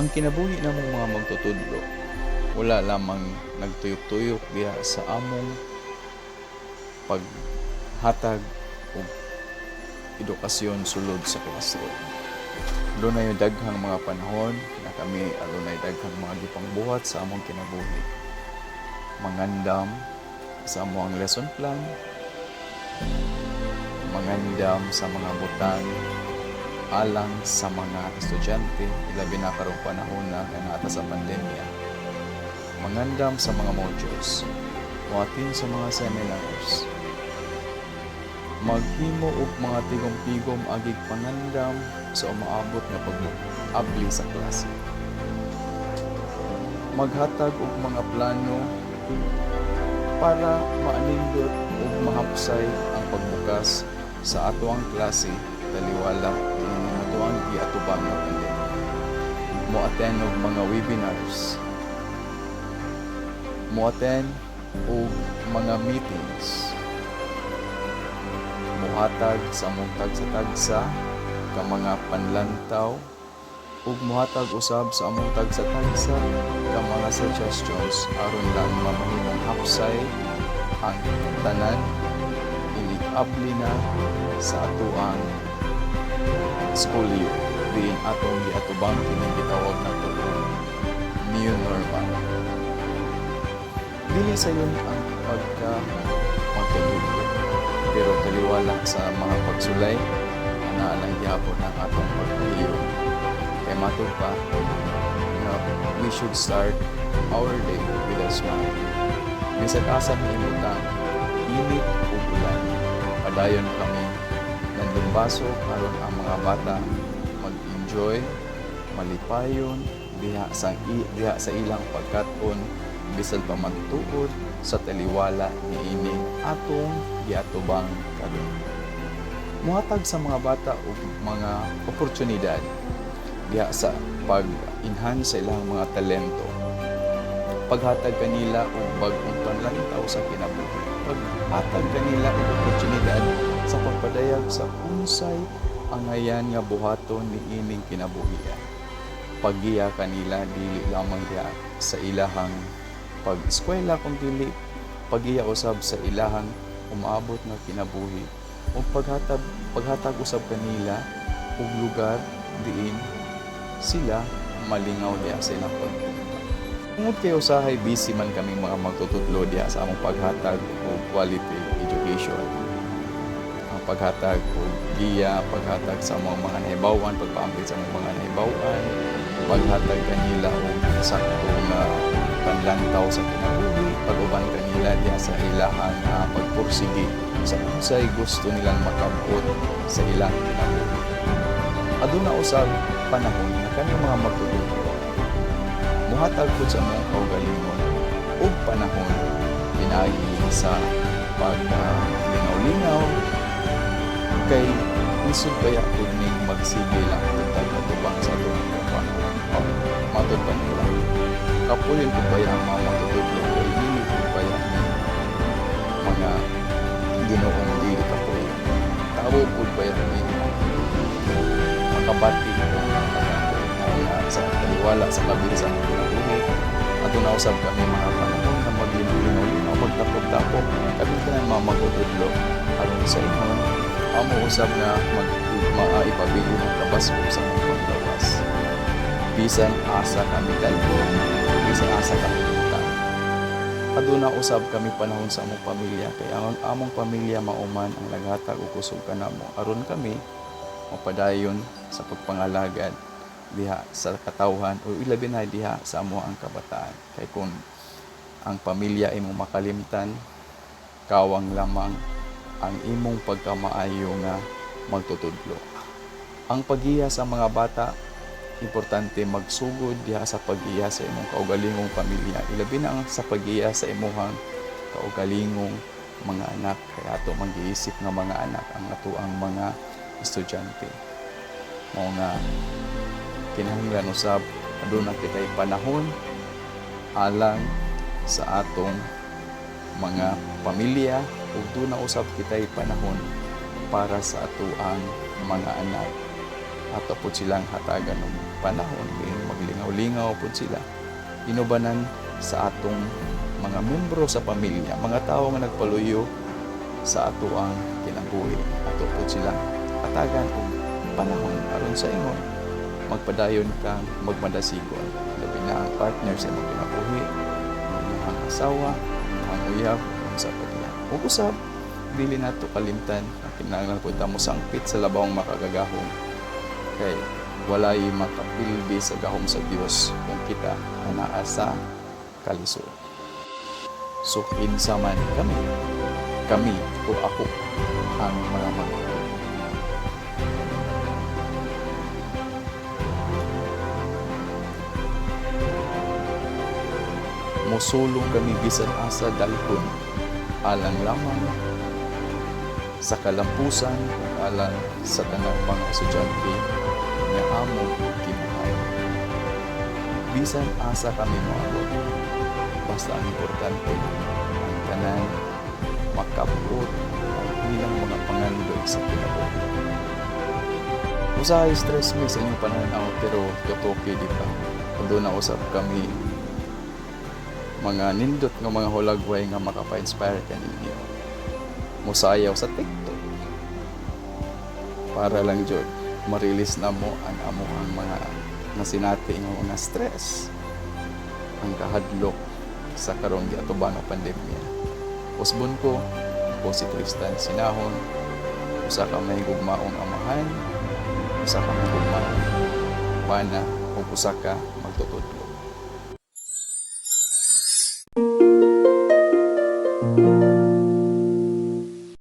Ang kinabuhi namong mga magtutudlo wala lamang nagtuyok-tuyok diha sa among paghatag og edukasyon sulod sa classroom. Dunay daghang mga panahon na kami adunay daghang mga gipangbuhat sa among kinabuhi. Mangandam sa among lesson plan, mangandam sa mga butang alang sa mga estudyante, ilabi na karong panahon na nga naa ta sa pandemya. Mangandam sa mga modules, moattend sa mga seminars, maghimo og mga tigom-tigom agig pangandam sa umaabot nga pag-abli sa klase. Maghatag og mga plano para maanindot ug mahapsay ang pagbukas sa atoang klase taliwala niining atoang giatubang nga pandemya. Mo-attend og mga webinars. Mo-attend og mga meetings. Muhatag sa among tagsa-tagsa ka mga panlantaw ug muhatag usab sa among tagsa-tagsa ka mga suggestions aron lang mamahimong hapsay ang tanan inig-abli na sa atoang school year diin atong giatubang kining gitawag nato og new normal. Dili sayon ang pagka magtutudlo, pero taliwala sa mga pagsulay ana lang gihapon ang atong pagpahiyon. Kay matud pa nga we should start our day with a smile. Bisag asa miimutang, init ug ulan, padayon kami nanlumbasok aron ang mga bata mag-enjoy, malipayon diha sa ilang pagkat-on bisan pa magtuod sa taliwala niini atong giatubang karon. Muhatag sa mga bata og mga oportunidad diha sa pag-enhance sa ilang mga talento, paghatag kanila og bag-ong panlantaw sa kinabuhi, paghatag kanila og oportunidad sa pagpadayag sa unsay angayan nga buhaton niining kinabuhian, paggiya kanila dili lamang diha sa ilahang pag-eskwela kung dili paggiya usab sa ilahang umaabot nga kinabuhi ug paghatag usab kanila og lugar diin sila malingaw diha sa ilang pagtungpa. Tungod kay usahay busy man kaming mga magtutudlo diha sa among paghatag og quality education. Ang paghatag og giya, paghatag sa among mga nahibaw-an, pagpaambit sa among mga nahibaw-an, paghatag kanila og sakto nga panlantaw sa kinabuhi, pag-uban kanila diha sa ilahang pagpursige sa unsay gusto nilang makabot sa ilang kinabuhi. Aduna usab panahon nga kami mga magtutudlo muhatag pud sa among kaugalingon og panahon pinaagi sa paglingaw-lingaw, kay lisod baya pud ning magsige lang pud tag atubang sa atong trabaho. Matod pa nila, kapuyon pud baya ang mga magtutudlo kay dili pud baya ni mga Ginoong dili kapuyon. Tawo pud baya ni makabati o makagampo nga sa taliwala sa kabili sa among kinabuhi. Aduna usab kami mga panahon na maglingaw-lingaw, magtapok-tapok kami tanan mga magtutudlo aron sa ingon amo usab nga mag maipabilin ang kabaskog sa among paglawas. Bisan asa kami dalhon, bisan asa kami butang, aduna usab kami panahon sa among pamilya, kay ang among pamilya mao man ang naghatag og kusog kanamo aron kami mapadayon sa pagpangalagad diha sa katawhan o ilabi na diha sa amo ang kabataan. Kay kung ang pamilya imong makalimtan, kawang lamang ang imong pagkamaayo nga magtutudlo. Ang paggiya sa mga bata, importante magsugod diha sa paggiya sa imong kaugalingong pamilya, ilabi na ang sa paggiya sa imuhang kaugalingong mga anak, kay ato man giisip nga mga anak ang atoang mga estudyante. Mao nga kinahanglan usab aduna kitay panahon alang sa atong mga pamilya ug duna usab kitay panahon para sa atoang mga anak. Ato pud silang hatagan og panahon kay maglingaw. Nahulingaw pud sila. Inubanan sa atong mga membro sa pamilya, mga tawo nga nagpaluyo sa atoang kinabuhi. Ato pud sila hatagan og panahon aron sa ingon magpadayon kang magmadasigon. Labi na ang partner sa imong kinabuhi, ang imong asawa, ang imong uyab, unsa pa diha. Ug usab, dili nato kalimtan ang kinahanglan pud ta mosangpit sa labawng makagagahom kay walay makapildi sa gahom sa Dios kung kita anaa sa kalisod. So kinsa man kami, kami o ako ang mga magtutudlo. Mosulong kami bisan asa dalhon alang lamang sa kalampusan ug alang sa tanang mga estudyante nga amo gimahal. Bisan asa kami moabot, basta ang importante ang tanan makabot ang ilang mga pangandoy sa kinabuhi. Usahay stress mi sa inyong pananaw, pero totoo, di ba? Kung doon na usab kami mga nindot nga mga hulagway nga makapa-inspire kaninyo. Musayaw sa TikTok para lang jud ma-release na mo ang amuang mga nasinati nga mga stress, ang kahadlok sa karong giatubang nga pandemya. Usbon ko, ako si Tristan Sinahon, usa ka mahigugmaong amahan, usa ka mahigugmaong bana, ug usa ka magtutudlo.